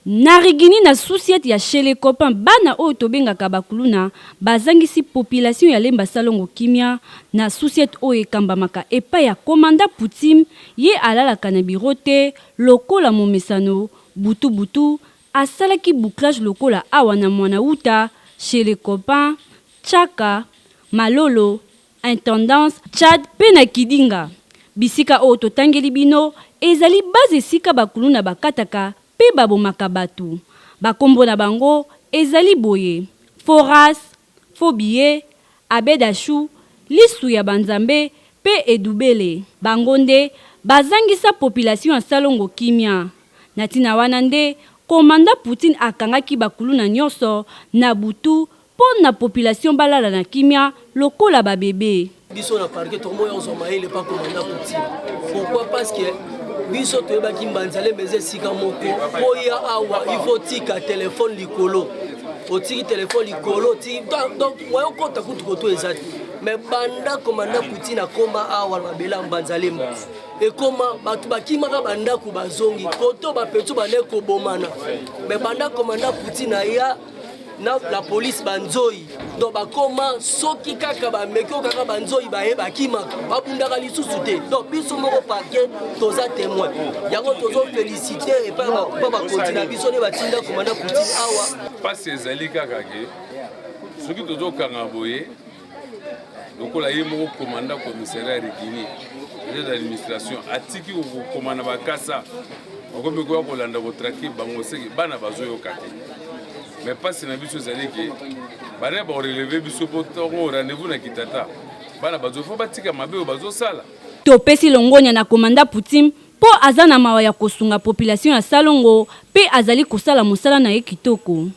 Na Righini na sous-ciat ya chez les copains bana oyo tobengaka ba kuluna bazangisi population ya Lemba salongo kimia na sous-ciat oyo ekambamaka epai ya commandant Poutine ye alalaka na bureau te lokola momesano butu butu asalaki bouclage lokola awa na Mwanawuta chez les copains Tshaka Malolo Intendance, Tchad mpe na Kidinga. Bisika oyo totangeli bino ezali base esika ba kuluna bakataka mpe babomaka batu. Ba kombo na bango ezali boye, Faux race, Faux billet, Abed Achou, Lisu ya ba Nzambe mpe Edubele. Bango nde bazangisa population ya salongo kimia. Na tina wana nde Commandant Poutine akangaki ba kuluna nionso na butu Po na population balala na kimia lokola ba bebe. Biso na parquet tokomoya kozwa mayele pa commandant Poutine. Pourquoi? Parce que biso toyebaki Mbanza-Lemba eza esika moko po ya awa il faut tika telefone likolo, otiki telefone likolo otiki donc moyen okota kutu koto eza te. Mais banda commandant Poutine akoma awa na mabele ya Mbanza-Lemba ekoma bato bakimaka bandako bazongi koto bapetio bande kobomana. Mais banda commandant Poutine aya na la police banzoi donc bakoma soki kaka bameki oyo kaka banzoi baye bakimaka babundaka lisusu te donc biso moko parquet toza témoin yango tozo félicité epai pa bakonzi na biso nde batinda komanda Poutine awa. Mpasi ezali kaka ke soki tozokanga boye lokola ye moko commandant commissariat Righini chargé d'administration atiki kokoma na bakasa bakomi koya kolanda kotrake bango seke bana bazoyoka te. Mais mpasi na biso ezali ke bana bakoreleve biso mpo ntongo rendez-vous na kitata bana bazo fo batika mabe oyo bazosala. Topesi longonya na commandant Poutine mpo aza na mawa ya kosunga population ya salongo mpe azali kosala mosala na ye kitoko.